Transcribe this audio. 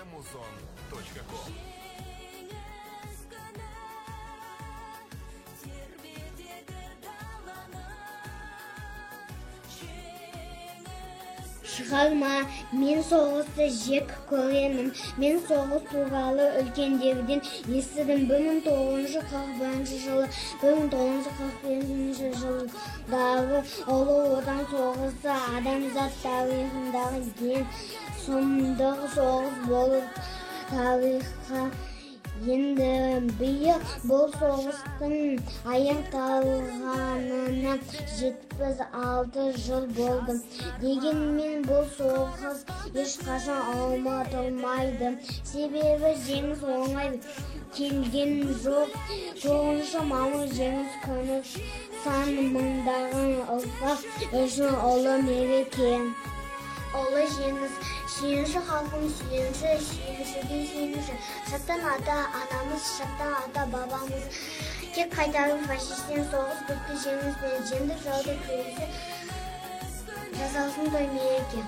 fmuzon.com. Жеңіс күні тербетеді даланы. Жеңіс. Шығарма. Мен соғысты жек көремін. Мен соғыс туралы үлкендерден естідім. 1941 жылы, 1945 жылдағы Ұлы Отан соғысы адамзат тарихындағы ең сұмдық соғыс болып тарихқа енді. Биыл бұл соғыстың аяқталғанына 76 жыл болды. Дегенмен бұл соғыс ешқашан ұмытылмайды. Себебі жеңіс оңай келген жоқ. 9 мамыр — Жеңіс күні, сан мыңдаған ұрпақ үшін ұлы мереке. Ұлы Жеңіс. Сүйінші, халқым, сүйінші, сүйіншіге сүйінші. Шаттан ата анамыз, шаттан ата бабамыз. Кек қайтарып фашистен, соғыс бітті жеңіспен. Жеңдік жауды күресі, жасалсын той мереке.